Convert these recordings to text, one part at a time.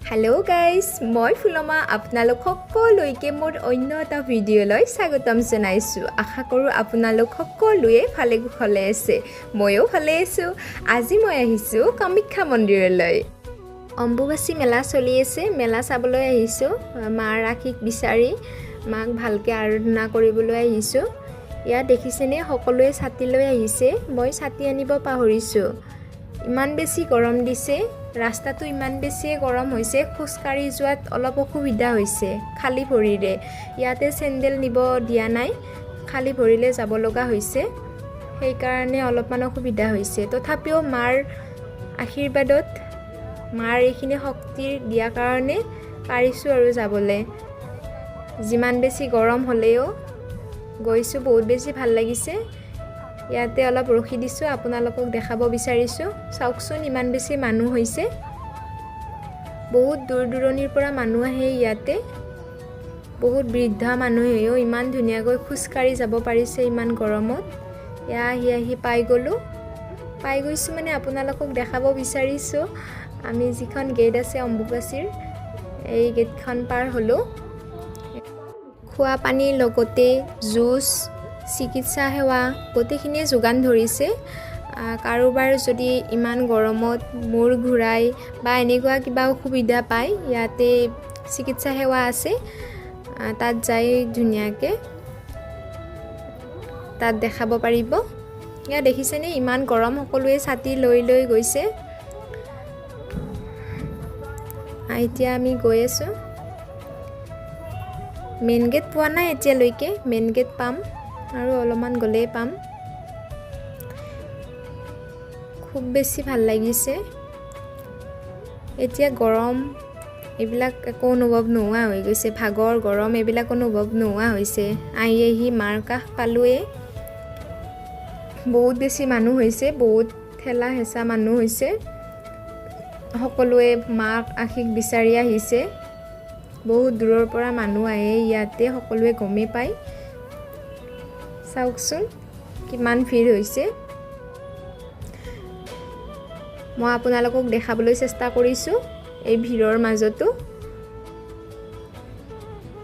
Hello' guys, মই ফুলমা আপোনালোক সকলোকে মোৰ অন্য এটা ভিডিঅ'লৈ স্বাগতম জনাইছোঁ। আশা কৰোঁ আপোনালোক সকলোৱে ভালে কুশলে আছে, ময়ো ভালে আছোঁ। আজি মই আহিছোঁ কামাখ্যা মন্দিৰলৈ। অম্বুবাচী মেলা চলি আছে, মেলা চাবলৈ আহিছোঁ। মাৰ আশীষ বিচাৰি মাক ভালকৈ আৰাধনা কৰিবলৈ আহিছোঁ। ইয়াত দেখিছেনে, সকলোৱে ছাতি লৈ আহিছে। মই ছাতি আনিব পাহৰিছোঁ। ইমান বেছি গৰম দিছে, ৰাস্তাটো ইমান বেছিয়ে গৰম হৈছে, খোজকাঢ়ি যোৱাত অলপ অসুবিধা হৈছে খালী ভৰিৰে। ইয়াতে চেণ্ডেল নিব দিয়া নাই, খালী ভৰিৰে যাব লগা হৈছে, সেইকাৰণে অলপমান অসুবিধা হৈছে। তথাপিও মাৰ আশীৰ্বাদত, মাৰ এইখিনি শক্তি দিয়াৰ কাৰণে পাৰিছোঁ আৰু যাবলৈ। যিমান বেছি গৰম হ'লেও গৈছোঁ, বহুত বেছি ভাল লাগিছে। ইয়াতে অলপ ৰখি দিছোঁ, আপোনালোকক দেখাব বিচাৰিছোঁ। চাওকচোন, ইমান বেছি মানুহ হৈছে, বহুত দূৰ দূৰণিৰ পৰা মানুহ আহে ইয়াতে। বহুত বৃদ্ধা মানুহেও ইমান ধুনীয়াকৈ খোজকাঢ়ি যাব পাৰিছে ইমান গৰমত। এয়া আহি আহি পাই গ'লোঁ, পাই গৈছোঁ মানে আপোনালোকক দেখাব বিচাৰিছোঁ। আমি যিখন গেট আছে অম্বুবাচীৰ, এই গেটখন পাৰ হ'লোঁ। খোৱা পানীৰ লগতে জুচ, চিকিৎসা সেৱা গোটেইখিনিয়ে যোগান ধৰিছে। কাৰোবাৰ যদি ইমান গৰমত মূৰ ঘূৰাই বা এনেকুৱা কিবা অসুবিধা পায়, ইয়াতে চিকিৎসা সেৱা আছে। তাত যাই ধুনীয়াকৈ তাত দেখাব পাৰিব। ইয়াত দেখিছেনে, ইমান গৰম, সকলোৱে ছাতি লৈ লৈ গৈছে। এতিয়া আমি গৈ আছোঁ। মেইন গেট পোৱা নাই এতিয়ালৈকে, মেইন গেট পাম আৰু অলপমান গ'লেই পাম। খুব বেছি ভাল লাগিছে। এতিয়া গৰম এইবিলাক একো অনুভৱ নোহোৱা হৈ গৈছে, ভাগৰ গৰম এইবিলাক অনুভৱ নোহোৱা হৈছে। আহি আহি মাৰ কাষ পালোঁৱেই। বহুত বেছি মানুহ হৈছে, বহুত ঠেলা হেঁচা মানুহ হৈছে। সকলোৱে মাক আশীষ বিচাৰি আহিছে। বহুত দূৰৰ পৰা মানুহ আহে ইয়াতে, সকলোৱে গমেই পায়। চাওকচোন কিমান ভিৰ হৈছে। মই আপোনালোকক দেখাবলৈ চেষ্টা কৰিছোঁ এই ভিৰৰ মাজতো।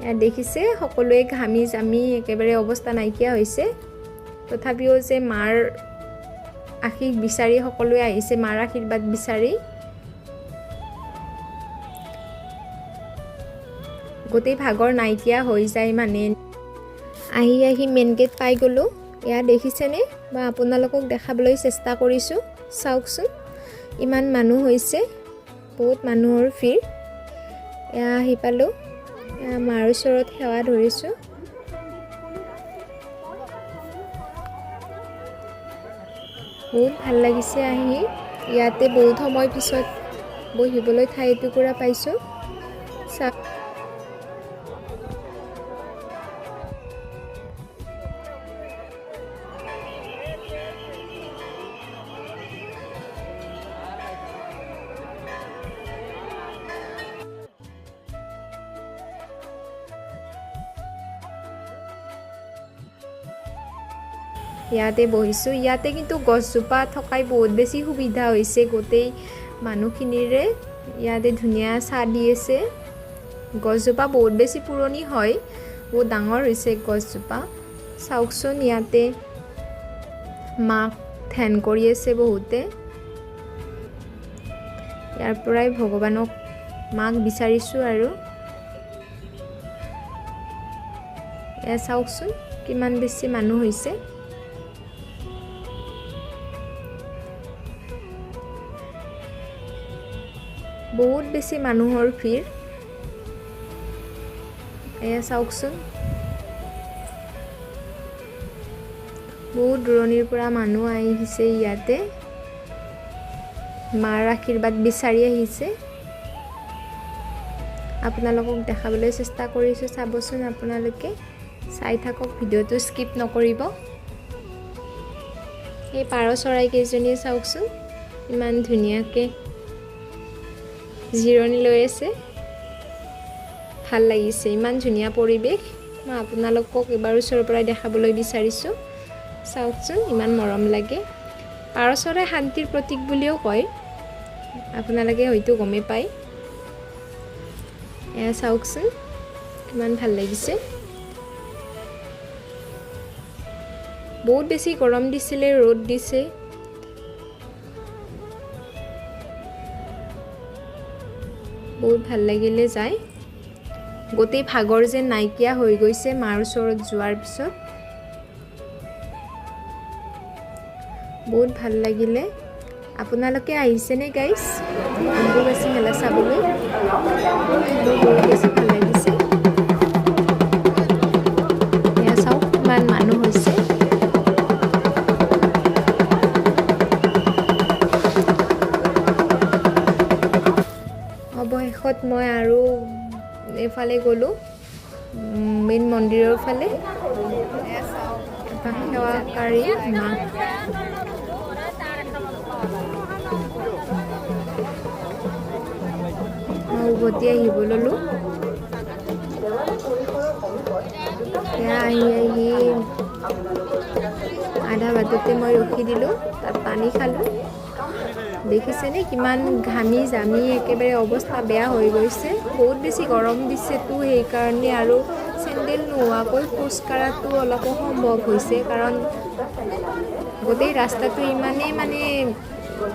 ইয়াত দেখিছে, সকলোৱে ঘামি জামি একেবাৰে অৱস্থা নাইকিয়া হৈছে। তথাপিও যে মাৰ আশীষ বিচাৰি সকলোৱে আহিছে, মাৰ আশীৰ্বাদ বিচাৰি। গোটেই ভাগৰ নাইকিয়া হৈ যায় মানে। আহি আহি মেইন গেট পাই গ'লোঁ। এয়া দেখিছেনে, মই আপোনালোকক দেখাবলৈ চেষ্টা কৰিছোঁ। চাওকচোন, ইমান মানুহ হৈছে, বহুত মানুহৰ ভিৰ। এয়া আহি পালোঁ, এয়া মাৰ ওচৰত সেৱা ধৰিছোঁ। বহুত ভাল লাগিছে আহি। ইয়াতে বহুত সময় পিছত বহিবলৈ ঠাই এটুকুৰা পাইছোঁ। ইয়াতে বহিছোঁ। ইয়াতে কিন্তু গছজোপা থকাই বহুত বেছি সুবিধা হৈছে গোটেই মানুহখিনিৰে। ইয়াতে ধুনীয়া ছাঁ দি আছে। গছজোপা বহুত বেছি পুৰণি হয়, বহুত ডাঙৰ হৈছে গছজোপা। চাওকচোন, ইয়াতে মাক ধ্যান কৰি আছে বহুতে। ইয়াৰ পৰাই ভগৱানক মাক বিচাৰিছোঁ আৰু। এয়া চাওকচোন, কিমান বেছি মানুহ হৈছে। বহুত বেছি মানুহৰ ভিৰ। এয়া চাওকচোন, বহুত দূৰণিৰ পৰা মানুহ আহিছে ইয়াতে, মাৰ আশীৰ্বাদ বিচাৰি আহিছে। আপোনালোকক দেখাবলৈ চেষ্টা কৰিছোঁ, চাবচোন আপোনালোকে, চাই থাকক ভিডিঅ'টো, স্কিপ নকৰিব। এই পাৰ চৰাই কেইজনীয়ে চাওকচোন, ইমান ধুনীয়াকৈ জিৰণি লৈ আছে, ভাল লাগিছে। ইমান ধুনীয়া পৰিৱেশ, মই আপোনালোকক এবাৰ ওচৰৰ পৰাই দেখাবলৈ বিচাৰিছোঁ। চাওকচোন, ইমান মৰম লাগে। পাৰ চৰাই শান্তিৰ প্ৰতীক বুলিও কয়। আপোনালোকে হয়তো গমেই পায়। এয়া চাওকচোন কিমান ভাল লাগিছে। বহুত বেছি গৰম দিছিলে, ৰ'দ দিছে। বহুত ভাল লাগিলে যায়। গোটেই ভাগৰ যেন নাইকিয়া হৈ গৈছে মাৰ ওচৰত যোৱাৰ পিছত। বহুত ভাল লাগিলে। আপোনালোকে আহিছেনে গাইজ অম্বুবাচী মেলা চাবলৈ? মোৰ বহুত বেছি ভাল লাগিছে। এয়া চাওক কিমান মানুহ হৈছে। অৱশেষত মই আৰু এইফালে গ'লোঁ, মেইন মন্দিৰৰ ফালে। এপাক সেৱা কাঢ়ি মাক মই উভতি আহিব ল'লোঁ। এয়া আহি আহি আধা বাটতে মই ৰখি দিলোঁ, তাত পানী খালোঁ। দেখিছেনে কিমান ঘামি জামি একেবাৰে অৱস্থা বেয়া হৈ গৈছে। বহুত বেছি গৰম দিছেতো, সেইকাৰণে আৰু চেণ্ডেল নোহোৱাকৈ খোজ কঢ়াটো অলপ অসম্ভৱ হৈছে, কাৰণ গোটেই ৰাস্তাটো ইমানেই মানে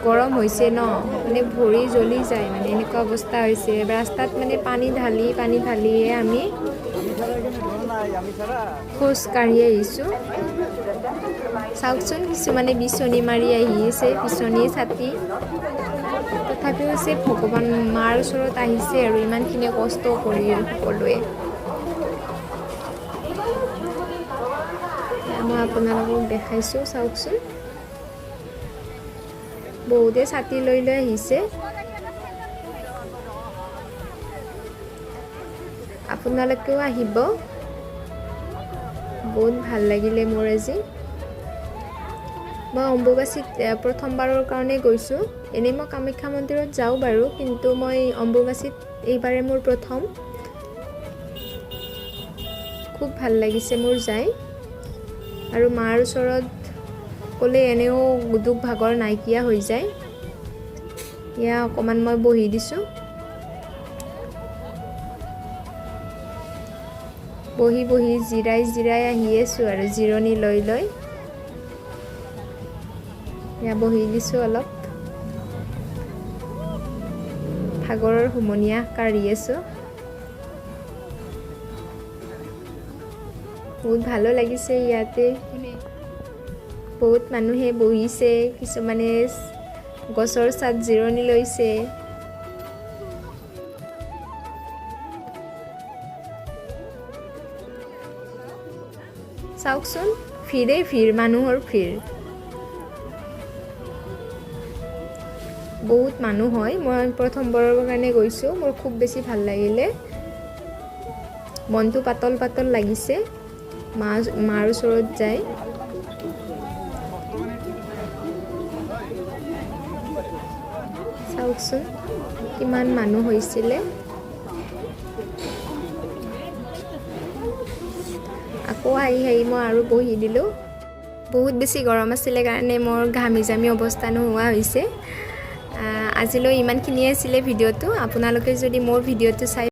গৰম হৈছে ন, মানে ভৰি জ্বলি যায়, মানে এনেকুৱা অৱস্থা হৈছে। ৰাস্তাত মানে পানী ঢালি পানী ঢালিয়ে আমি খোজ কাঢ়ি আহিছোঁ। চাওকচোন কিছুমানে বিচনী মাৰি আহি আছে, বিচনী ছাতি। তথাপিও যে ভগৱান মাৰ ওচৰত আহিছে আৰু ইমানখিনি কষ্ট কৰি সকলোৱে। মই আপোনালোকক দেখাইছোঁ, চাওকচোন বহুতে ছাতি লৈ লৈ আহিছে। আপোনালোকেও আহিব, বহুত ভাল লাগিলে মোৰ আজি। মই অম্বুবাচীত প্ৰথমবাৰৰ কাৰণে গৈছোঁ। এনেই মই কামাখ্যা মন্দিৰত যাওঁ বাৰু, কিন্তু মই অম্বুবাচীত এইবাৰে মোৰ প্ৰথম। খুব ভাল লাগিছে মোৰ যাই। আৰু মাৰ ওচৰত গ'লে এনেও দুখ ভাগৰ নাইকিয়া হৈ যায়। এয়া অকণমান মই বহি দিছোঁ, বহি বহি জিৰাই জিৰাই আহি আছোঁ আৰু জিৰণি লৈ লৈ। এয়া বহি দিছোঁ অলপ, ভাগৰৰ হুমনিয়াহ কাঢ়ি আছোঁ। বহুত ভালো লাগিছে ইয়াতে, বহুত মানুহে বহিছে, কিছুমানে গছৰ ছাঁত জিৰণি লৈছে। চাওকচোন ভিৰেই ভিৰ, মানুহৰ ভিৰ, বহুত মানুহ হয়। মই প্ৰথমবাৰৰ কাৰণে গৈছোঁ, মোৰ খুব বেছি ভাল লাগিলে। মনটো পাতল পাতল লাগিছে মাৰ ওচৰত যায়। চাওকচোন কিমান মানুহ হৈছিলে। আকৌ আহি আহি মই আৰু বহি দিলোঁ। বহুত বেছি গৰম আছিলে কাৰণে মোৰ ঘামি জামি অৱস্থা নোহোৱা হৈছে। আজিলৈ ইমানখিনিয়ে আছিলে ভিডিঅ'টো। আপোনালোকে যদি মোৰ ভিডিঅ'টো চাই